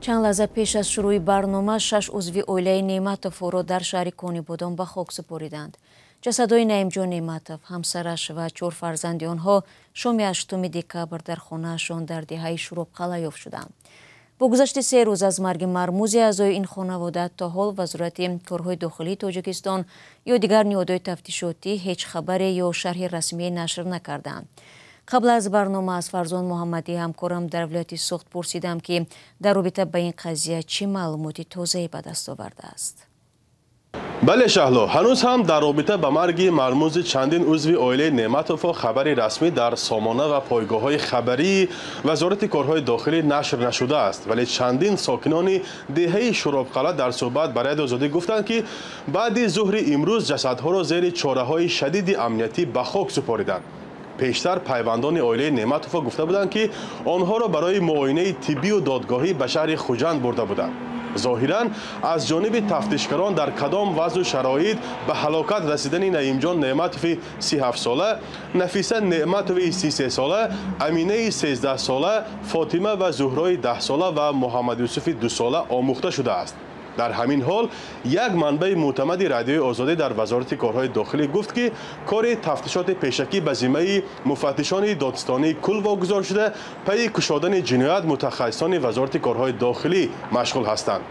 Чанд лаҳза пеш аз шурӯи барнома шаш узви оилаи Неъматовҳоро дар шаҳри Конибодом ба хок супориданд. Ҷасадҳои Наимҷон Неъматов, ҳамсараш ва чор фарзанди онҳо шоми 8 декабр дар хонаашон дар деҳаи Шуробқалъа ёфт шуданд. Бо гузашти 3 рӯз аз марги мармузи аъзои ин хонавода, то ҳол Вазорати корҳои дохилии Тоҷикистон ё дигар ниҳодҳои тафтишотӣ ҳеҷ хабаре ё шарҳи расмие нашр накарданд. Қабл аз барнома аз Фарзон Муҳаммадӣ, ҳамкорам дар вилояти Суғд, пурсидам, ки дар робита ба ин қазия чӣ маълумоти тозае ба даст овардааст. Бале, Шаҳло, ҳанӯз ҳам дар робита ба марги мармузи чандин узви оилаи Неъматовҳо хабари расмӣ дар сомона ва пойгоҳҳои хабарии Вазорати корҳои дохилӣ нашр нашудааст. Вале чандин сокинони деҳаи Шуробқалъа дар суҳбат ба Радиои Озодӣ гуфтанд, ки баъди зуҳри имрӯз ҷасадҳоро зери чораҳои шадиди амниятӣ ба хок супориданд. Пештар пайвандони оилаи Неъматовҳо гуфта буданд, ки онҳоро барои муоинаи тиббию додгоҳӣ ба шаҳри Хуҷанд бурда буданд. Зоҳиран, аз ҷониби тафтишгарон дар кадом вазъу шароит ба ҳалокат расидани Наимҷон Неъматови 37-сола, Нафиса Неъматови 33-сола, Аминаи 13-сола, Фотима ва Зуҳрои 10-сола ва Муҳаммадюсуфи 2-сола омӯхта шудааст. Дар ҳамин ҳол як манбаи мӯътамади Радиои Озодӣ дар Вазорати корҳои дохилӣ гуфт, ки кори тафтишоти пешакӣ ба зиммаи муфаттишони додстонии кул вогузор шуда, пайи кушодани ҷиноят мутахассисони Вазорати корҳои дохилӣ машғул ҳастанд.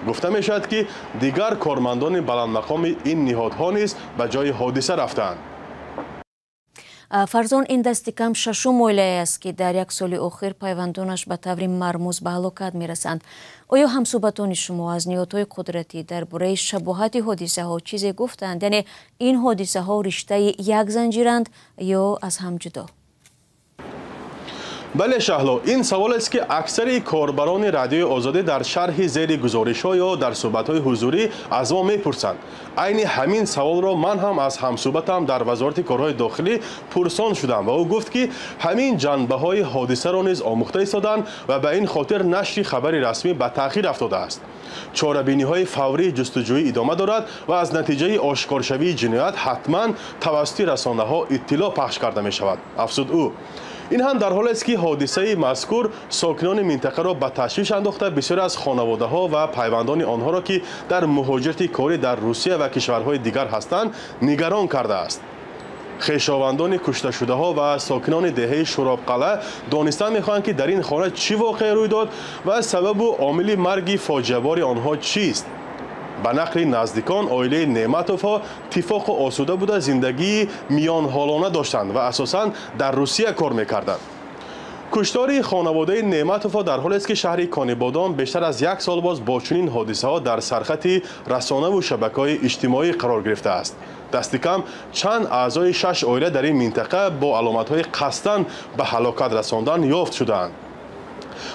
Гуфта мешавад, ки дигар кормандони баландмақоми ин ниҳодҳо низ ба ҷои ҳодиса рафтаанд. Фарзон, ин дасти кам шашум оилае аст, ки дар як соли охир пайвандонаш ба таври мармуз ба ҳалокат мерасанд. Оё ҳамсӯҳбатони шумо аз ниҳодҳои қудратӣ дар бораи шабоҳати ҳодисаҳо чизе гуфтанд? Яъне ин ҳодисаҳо риштаи як занҷиранд ё аз ҳам ҷудо? Бале, Шаҳло, ин саволест, ки аксари корбарони Радиои Озодӣ дар шарҳи зери гузоришҳо ё дар суҳбатҳои ҳузурӣ аз мо мепурсанд. Айни ҳамин саволро ман ҳам аз ҳамсӯҳбатам дар Вазорати корҳои дохилӣ пурсон шудам ва ӯ гуфт, ки ҳамин ҷанбаҳои ҳодисаро низ омӯхта истоданд ва ба ин хотир нашри хабари расмӣ ба таъхир афтодааст. Чорабиниҳои фаврии ҷустуҷӯӣ идома дорад ва аз натиҷаи ошкоршавии ҷиноят ҳатман тавассути расонаҳо иттилоъ пахш карда мешавад, афзуд ӯ. Ин ҳам дар ҳолест, ки ҳодисаи мазкур сокинони минтақаро ба ташвиш андохта, бисёре аз хонаводаҳо ва пайвандони онҳоро, ки дар муҳоҷирати корӣ дар Русия ва кишварҳои дигар ҳастанд, нигарон кардааст. Хешовандони кушташудаҳо ва сокинони деҳаи Шуробқалъа донистан мехоҳанд, ки дар ин хона чӣ воқеа рӯй дод ва сабабу омили марги фоҷиабори онҳо чист. Ба нақли наздикон, оилаи Неъматовҳо тифоқу осуда буда, зиндагии миёнҳолона доштанд ва асосан дар Русия кор мекарданд. Куштори хонаводаи Неъматовҳо дар ҳолест, ки шаҳри Конибодом бештар аз як сол боз бо чунин ҳодисаҳо дар сархати расонаву шабакаҳои иҷтимоӣ қарор гирифтааст. Дасти кам чанд аъзои шаш оила дар ин минтақа бо аломатҳои қасдан ба ҳалокат расондан ёфт шудаанд.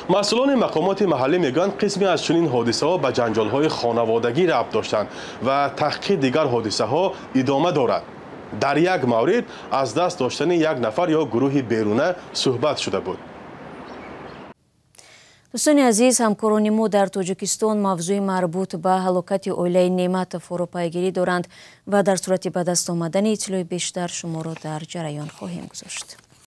Масъулони мақомоти маҳаллӣ мегӯянд, қисме аз чунин ҳодисаҳо ба ҷанҷолҳои хонаводагӣ рабт доштанд ва таҳқиқи дигар ҳодисаҳо идома дорад. Дар як маврид аз даст доштани як нафар ё гурӯҳи беруна суҳбат шуда буд. Дӯстони азиз, ҳамкорони мо дар Тоҷикистон мавзӯи марбут ба ҳалокати оилаи Неъматовҳоро пайгирӣ доранд ва дар сурати ба даст омадани иттилои бештар шуморо дар ҷараён хоҳем гузошт.